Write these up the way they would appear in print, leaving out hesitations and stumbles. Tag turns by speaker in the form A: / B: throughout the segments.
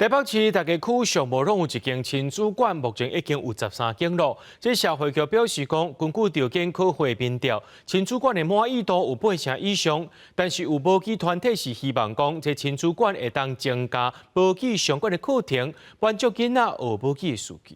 A: 台北市逐个區上無攏有一間親子館，目前已經有13間咯。這社會局表示講，根據著研考會民調，親子館的滿意度有八成以上。但是有母語團體是希望講，這親子館會當增加母語相關的課程，滿足囡仔學母語的需求。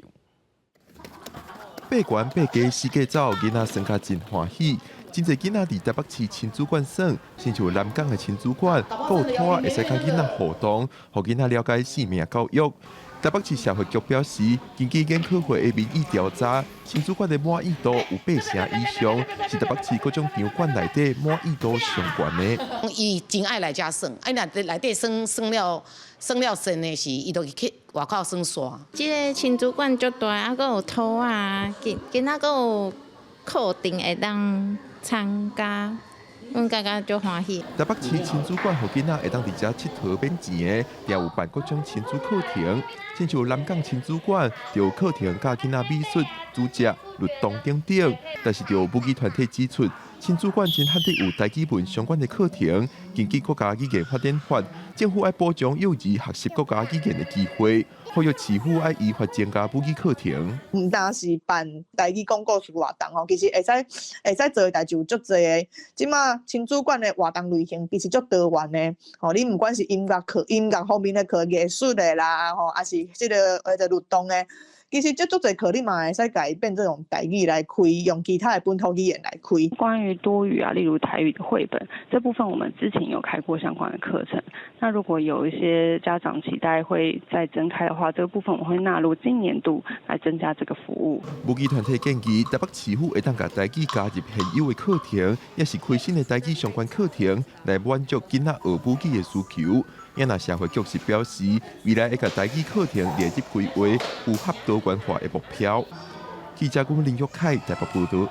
B: 爬懸爬低四界走，囡仔耍甲真歡喜。真濟囡仔佇台北市親子館耍，親像南港的親子館，閣有兔仔會使佮囡仔互動，予囡仔了解生命教育。台北市社會局表示，根據研考會的民意調查，親子館的滿意度有八成以上，是台北市各種場館內底滿意度上懸的。
C: 伊真愛來遮耍，啊，若內底耍耍了耍了身的時，伊就去外口耍沙。
D: 這個親子館足大，啊，閣有兔仔，囡囡仔閣有課程會當參加，阮感覺足歡喜。
B: 台北市親子館予囡仔會當佇遮𨑨迌免錢的，也有辦各種親子課程，親像南港親子館就有課程教囡仔美術、煮食、律動等等。但是，就有母語團體指出，親子館真罕得有台語文相關的課程。根據國家語言發展法，政府愛保障幼兒學習國家語言的機會，呼籲市府愛依法增加母語課程。
E: 毋單是辦台語講故事活動吼，其實會使做的代誌有足濟的。這馬親子館的活動類型其實足多元的，吼，你毋管是音樂課、音樂方面的課、藝術的啦，吼，抑是這个或者律動的。其實這足濟課，你嘛會使共伊變做用台語來開，用其他的本土語言來開。
F: 關於多語啊，例如台語的繪本這部分，我們之前有開過相關的課程。那如果有一些家長期待會再增開的話，這個部分我會納入今年度來增加這個服務。
B: 母語團體建議，台北市府會當共台語加入現有的課程，抑是開新的台語相關課程，來滿足囡仔學母語的需求。也若社會局是表示，未來會共台語課程列入規劃，符合多元化的目標。記者郭林玉凱台北報道。